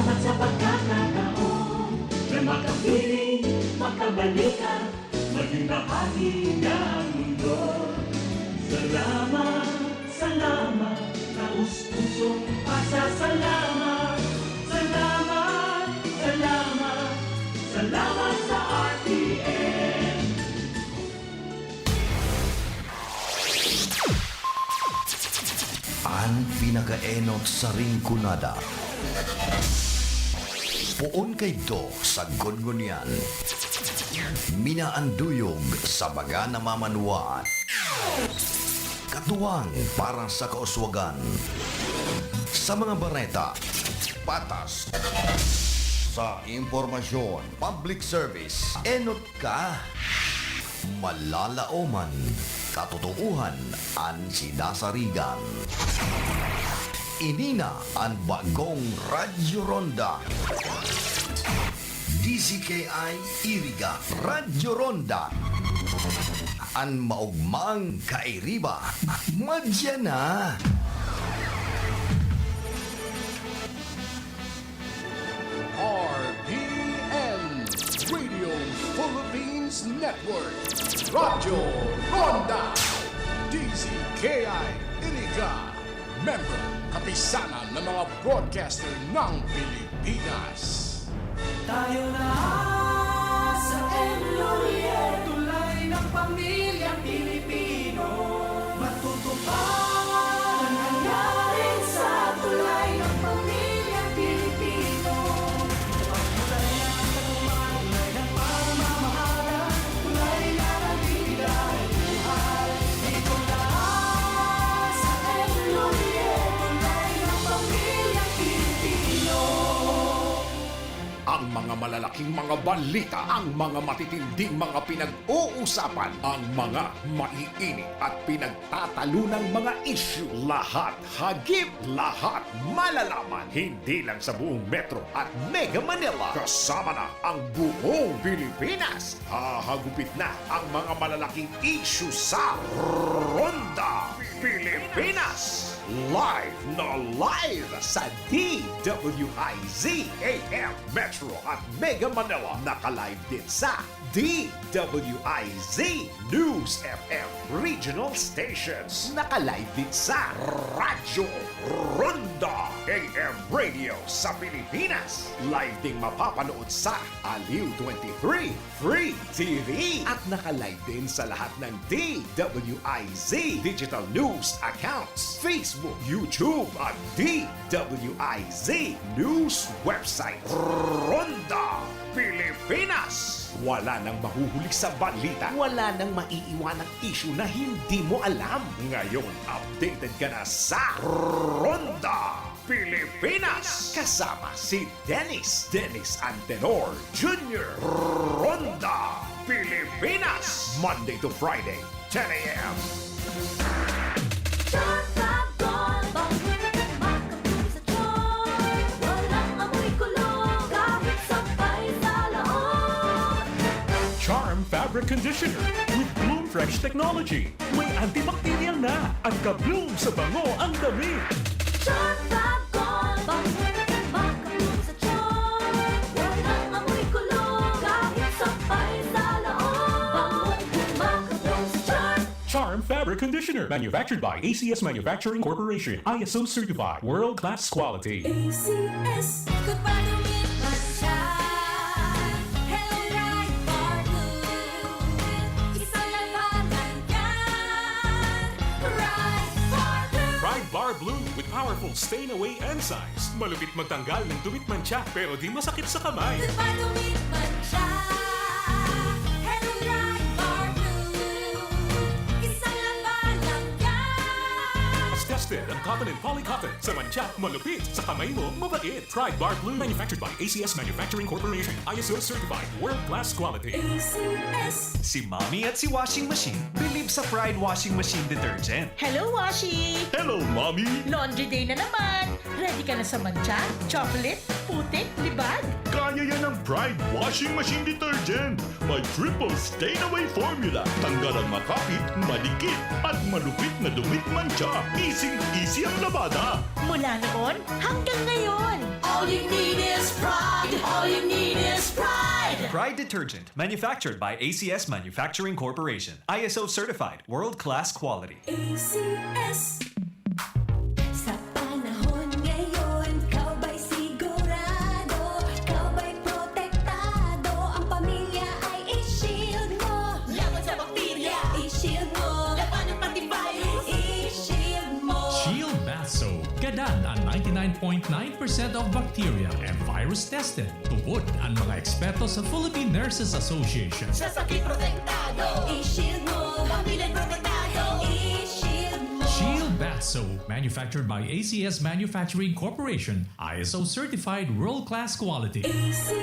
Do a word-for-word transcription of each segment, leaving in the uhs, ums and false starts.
At sa pagkakataon na makapiling, makabalikan, maging bahagi ng mundo. Salamat, salamat, taos-pusong pasasalamat. Salamat, salamat, salamat sa R T N. An pinakaenot sa Rinconada. Poon kaidto sa Gunggunian. Minaanduyog sa mga namamanwaan. Katuwang para sa kauswagan. Sa mga bareta, patas. Sa impormasyon, public service, enot ka. Malalaoman, katotoohan an sinasarigan. Ini na an bagong Radyo Ronda. D Z K I Iriga, Radyo Ronda. An maogmang kairiba, madya na. R P N, Radio Philippines Network, Radyo Ronda, D Z K I Iriga, member, kapisanan ng mga broadcaster ng Pilipinas. Tayo na sa M Lulier, tulay ng pamilyang Pilipino. Matutupad ang hangarin sa tulay ng pamilyang Pilipino. Tulay ng katuparan, tulay ng pamamahala, tulay na nagbibigay buhay. Dito na sa M Lulier, tulay ng pamilyang Pilipino. Ang mga malalaking mga balita, ang mga matitinding mga pinag-uusapan, ang mga maiinit at pinagtatalunang mga isyu, lahat hagip, lahat malalaman, hindi lang sa buong Metro at Mega Manila, kasama na ang buong Pilipinas. Hahagupit na ang mga malalaking isyu sa Ronda Pilipinas. Live na live sa D W I Z A M Metro at Mega Manila. Naka-live din sa D W I Z News F M Regional Stations. Naka-live din sa Radyo Ronda A M Radio sa Pilipinas. Live ding mapapanood sa Aliw twenty-three Free T V at naka-live din sa lahat ng D W I Z digital news accounts, Facebook, YouTube at D W I Z News website. Ronda Pilipinas! Wala nang mahuhuli sa balita, wala nang maiiwanang isyu na hindi mo alam. Ngayon, updated ka na sa Ronda Pilipinas! Kasama si Dennis, Dennis Antenor Junior Ronda Pilipinas, Monday to Friday, ten a.m. Charm Fab Gold, bango na makapul sa charm. Walang amoy kulog, kahit sampay sa laot. Charm Fabric Conditioner with Bloom Fresh Technology. May antibacterial na at ka-bloom sa bango ang damit. Charm Fab Gold, bango na makapul sa charm. Walang amoy kulog, kahit sampay sa laot. Bangong kumakapul sa charm. Charm Fabric Conditioner, manufactured by A C S Manufacturing Corporation, I S O certified, world-class quality. A C S. Goodbye, lumit man siya. Hello, Ride Bar Blue. Isang labanan yan. Ride Bar Blue. Ride Bar Blue with powerful stain away enzymes. Malupit magtanggal ng dumit mantsa, pero di masakit sa kamay. Goodbye, lumit man siya. Hello, Ride Bar Blue. Isang labanan yan. Mas tested ang cotton and polycotton. Sa mantsa, malupit. Sa kamay mo, mabait. Pride Bar Blue, manufactured by A C S Manufacturing Corporation, I S O certified, world-class quality. A C S. Si Mommy at si Washing Machine believe sa Pride Washing Machine Detergent. Hello, Washi! Hello, Mommy! Laundry day na naman! Ready ka na sa mantsa, chocolate, putik, libag? Kaya yan ng Pride Washing Machine Detergent! May triple stain away formula. Tanggal ang makapit, madikit, at malupit na dumit mantsa. Easy-easy ang labada. Mula noon hanggang ngayon. All you need is All you need is Pride. Pride detergent, manufactured by A C S Manufacturing Corporation. I S O certified, world-class quality. A C S. Sa panahon ngayon, ikaw ba'y sigurado? Ikaw ba'y protektado? Ang pamilya ay i-shield mo. Laban sa bakterya, i-shield mo. Laban ng antivirus, i-shield mo. Shield Bath Soap. Gadan ang ninety-nine point nine percent of bacteria and virus tested. Tubod ang mga eksperto sa Philippine Nurses Association. Sa sakit protektado, i-shield mo. Pamilya protektado, i-shield mo. Shield Bath Soap, manufactured by A C S Manufacturing Corporation, I S O certified world-class quality. A C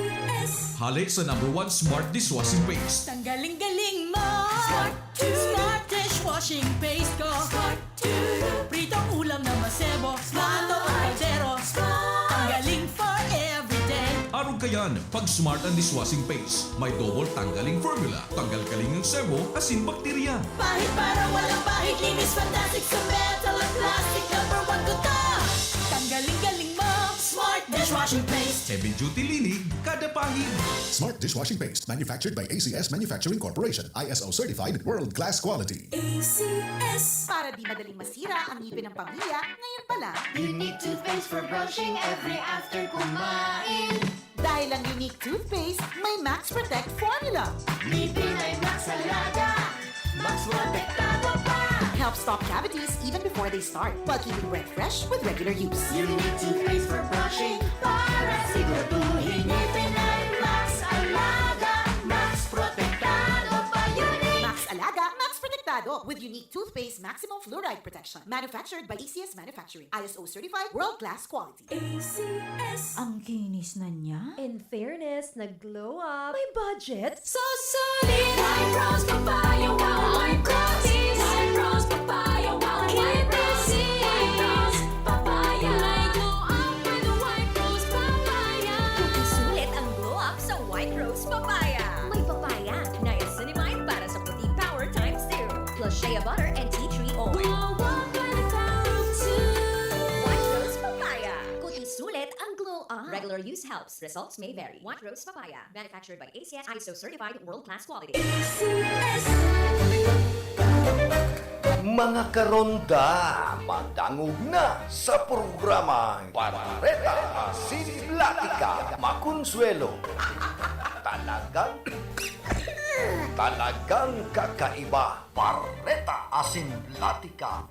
S. Hale sa number one smart dishwashing paste. Tanggaling galing mo! Smart! Smart dishwashing paste ko! Smart! Pritong ulam na masebo, plato o kaldero. Ang galing for everyday. Arog kayan, pag Smart ang dishwashing paste. May double tanggaling formula. Tanggal kaling ng sebo, asin bakterya. Pahid para walang pahid, linis fantastic sa metal at plastic. Number one ko to. Tanggaling galing mo, Smart dishwashing paste. Heavy duty linig, kada pahid. Smart dishwashing paste, manufactured by A C S Manufacturing Corporation, I S O certified, world class quality. A C S. Para di madaling masira ang ngipin ng pamilya, ngayon pa lang. Unique toothpaste for brushing every after kumain. Dahil ang Unique toothpaste, may Max Protect formula. Ngipin ay Max Alaga, Max Protektado pa. Helps stop cavities even before they start, while keeping breath fresh with regular use. Unique toothpaste for brushing para siguraduhin ngipin ay Max Alaga, Max Protektado pa. Unique. Max Alaga, Max Protektado with Unique Toothpaste Maximum Fluoride Protection. Manufactured by A C S Manufacturing. I S O certified, world-class quality. A C S. Ang kinis na niya. In fairness, nag-glow up. May budget? So solid! White Rose Papaya, wow! White Rose! White Rose Papaya, wow! White Rose! White Rose Papaya! May glow up with White Rose Papaya! Sulit ang glow up sa White Rose Papaya. May papaya, niacinamide para sa puti power times two. Plus shea butter and tea tree oil. Glow up with power two. White Rose Papaya. Kuti sulit ang glow up. Regular use helps. Results may vary. White Rose Papaya. Manufactured by A C S, I S O certified, world-class quality. A C S. Mga karonda, madangog na sa programang Bareta Asin Platika, Makonsuelo. Talagang, talagang kakaiba. Bareta Asin Platika.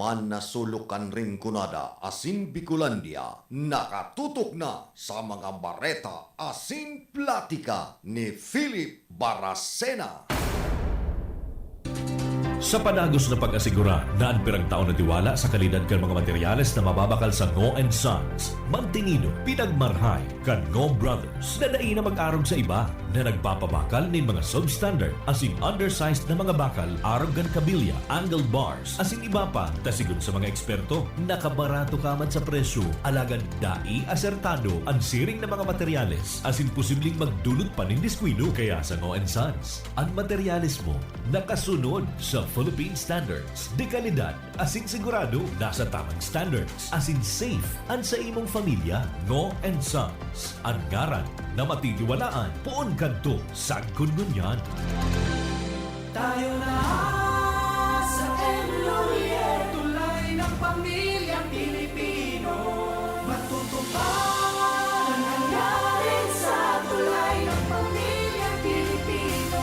An nasulok kan Rinconada asin Bicolandia nakatutok na sa mga bareta asin platika ni Philip Baracena. Sa padagos na pag-asigura na an pirang taon na tiwala sa kalidad kan mga materyales na mababakal sa Ngo and Sons, mantinido, pinagmarhay kan Ngo Brothers na dai na mag-arog sa iba na nagpapabakal nin mga substandard asin undersized na mga bakal arog kan kabilya, angle bars, asin iba pa, ta sigon sa mga eksperto, nakabarato ka man sa presyo, alagad dai asertado an siring na mga materyales, asin posibleng magdulot pa nin diskuido. Kaya sa Ngo and Sons, an materyales mo nakasunod sa Philippine Standards de Calidad, asin sigurado nasa tamang standards, asin safe an sa imong pamilya. Ngo and Sons, an ngaran na matitiwalaan poon kadto sagkod ngunyan. Tayo na sa M Lhuillier, tulay ng pamilyang Pilipino. Matutupad ang hangarin sa tulay ng pamilyang Pilipino.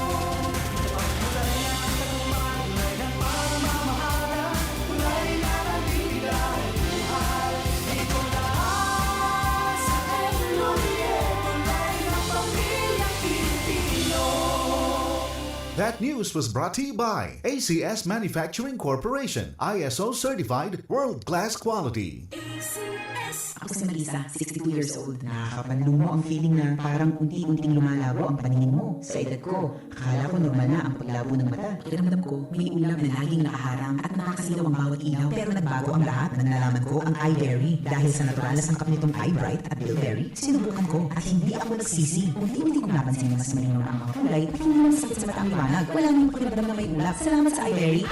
Tulay ng pagmamahal, tulay ng pagmamahal, tulay na nagbibigay buhay. Ito na sa M Lhuillier, tulay ng pamilyang Pilipino. That news was brought to you by A C S Manufacturing Corporation, I S O certified, world-class quality. A C S. Ako si Marisa, sixty-two years old. Nakakapanlumo ang feeling na parang unti-unting lumalabo ang paningin mo. Sa edad ko, akala ko normal na ang paglabo ng mata. Pakiramdam ko, may ulap na laging nakaharang at nakakasilaw ang bawat ilaw. Pero nagbago ang lahat nang nalaman ko ang iBerry. Dahil sa natural na sangkap nitong iBright at Bilberry, sinubukan ko at hindi ako nagsisi. Unti-unti kong napansin na mas malinaw na ang mga kulay at hindi na masakit sa mata ang liwanag. Wala nang pakiramdam na may ulap. Salamat sa iBerry.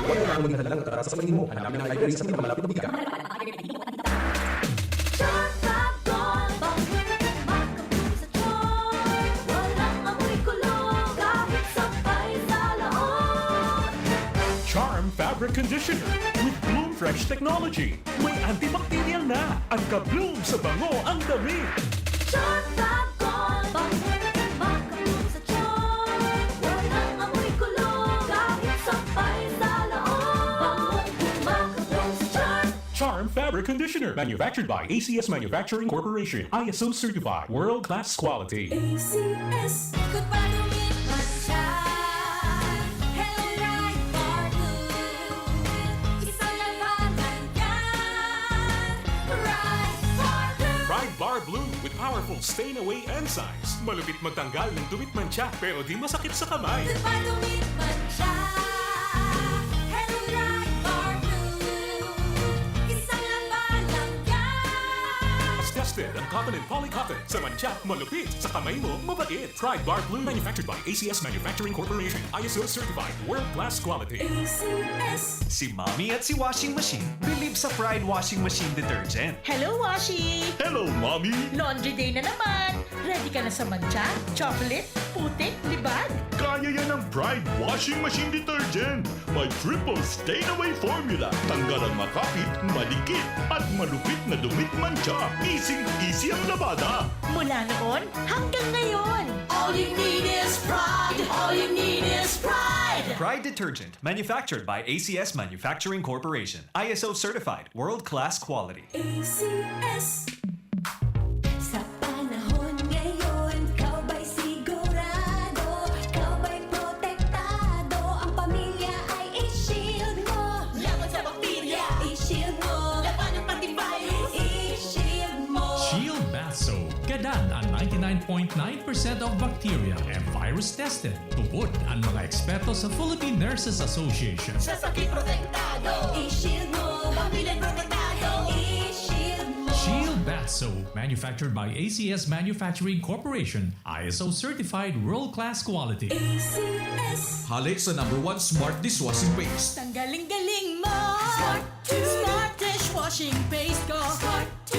Wala na ang maging hadlang at atraso sa paningin mo. Hanapin ang iBerry sa pinakamalapit na botika. Charm Fab Gold, bangin makabloom sa Charm. Walang amoy kulog, kahit sampay sa laot. Charm Fabric Conditioner with Bloom Fresh Technology. May antibacterial na at ka-bloom sa bango ang damit. Charm Fab Gold, bangin makabloom sa Charm. Walang amoy kulog, kahit sampay sa laot. Bangin makabloom sa Charm. Charm Fabric Conditioner, manufactured by A C S Manufacturing Corporation, I S O certified, world-class quality. A C S. Ikot pa, dumit, mantsa. Hello, Pride Bar Blue. Isang labanan yan. Pride Bar Blue. Pride Bar Blue with powerful stain away enzymes. Malupit magtanggal ng dumit, mantsa, pero di masakit sa kamay. Ikot pa, dumit, mantsa. Hello, Pride Bar Blue. Isang labanan yan. Tested ang cotton and poly cotton. Sa mantsa, malupit. Sa kamay mo, mabait. Pride Bar Blue. Manufactured by A C S Manufacturing Corporation. I S O certified. World class quality. A C S. Si Mommy at si Washing Machine believe sa Pride Washing Machine Detergent. Hello, Washi! Hello, Mommy! Laundry day na naman! Ready ka na sa mantsa, chocolate, putik, libag? Kaya yan ng Pride Washing Machine Detergent! May triple stain away formula. Tanggal ang makapit, madikit, at malupit na dumit, mantsa. Easy-easy ang labada. Mula noon hanggang ngayon. All you need is Pride. All you need is Pride. Pride Detergent, manufactured by A C S Manufacturing Corporation. I S O certified, world-class quality. A C S. Sa panahon ngayon, ikaw ba'y sigurado? Ikaw ba'y protektado? Ang pamilya ay i-shield mo. Laban sa bakterya, i-shield mo. Laban ng antivirus, i-shield mo. Shield Bath Soap. Gadan ang ninety-nine point nine percent of bacteria and virus tested. Tubod ang mga eksperto sa Philippine Nurses Association. Sa sakit protektado, i-shield mo. Pamilya protektado, i-shield mo. Shield Bath Soap, manufactured by A C S Manufacturing Corporation, I S O certified world-class quality. A C S. Hale sa number one smart dishwashing paste. Tanggaling-galing mo. Smart to. Smart dishwashing paste ko. Smart to.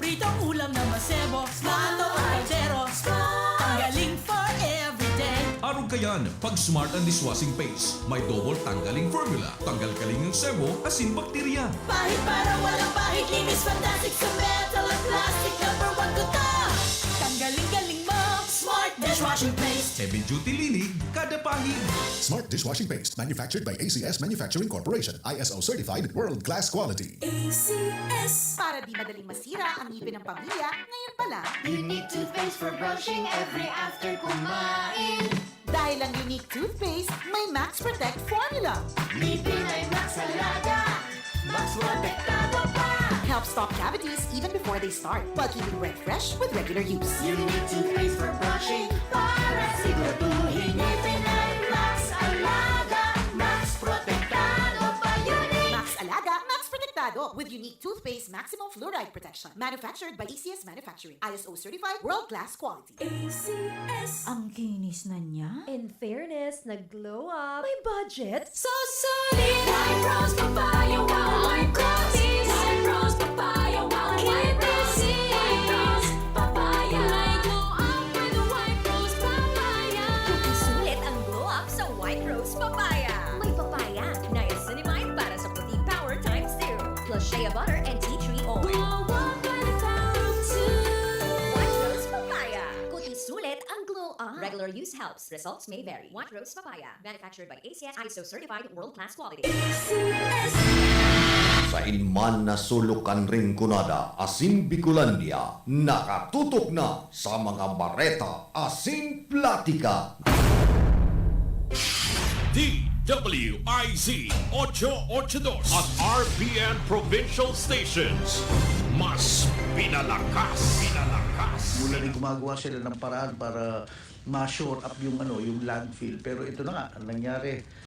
Pritong ulam na masebo. Smart. Pritong kaldero. Smart. Tanggaling for everyday. Arog kayan, pag Smart ang dishwashing paste. May double tanggaling formula. Tanggal-galing ang sebo, asin bakterya. Pahid para walang pahid. Linis fantastic sa metal at plastic. Number one ko to. Tanggaling-galing mo. Smart dishwashing paste. Heavy duty linig kada pahid. Smart dishwashing paste manufactured by A C S Manufacturing Corporation, I S O certified, world class quality. A C S. Para di madaling masira ang ngipin ng pamilya, ngayon pa lang. Unique toothpaste for brushing every after kumain. Dahil ang Unique Toothpaste may Max Protect Formula. Ngipin ay Max Alaga. Max Protektado pa. Helps stop cavities even before they start, while keeping breath fresh with regular use. Unique toothpaste for brushing para siguraduhin ngipin ay Max Alaga. Max Protektado pa. Unique. Max Alaga, Max Protektado with Unique Toothpaste Maximum Fluoride Protection. Manufactured by A C S Manufacturing. I S O certified, world class quality. A C S. Ang kinis na niya. In fairness, nag-glow up. May budget. So solid! White Rose Papaya, wow! White Rose! White Rose Papaya, wow! White Rose! White Rose Papaya! May glow up with White Rose Papaya! Sulit ang glow up sa White Rose Papaya. May papaya, niacinamide para sa puting power times zero. Plus shea butter and tea tree oil. Glow up with the power of two. White Rose Papaya. Kuti sulit ang glow up. Regular use helps. Results may vary. White Rose Papaya. Manufactured by A C S, I S O certified, world class quality. Sain man na sulok kan Rinconada asin Bicolandia, nakatutok na sa mga bareta asin platika. D W I Z ocho ocho dos at R P N Provincial Stations. Mas pinalakas, pinalakas. Mula rin gumagawa sila ng paraan para ma-shore up yung ano, yung landfill. Pero ito na nga ang nangyari.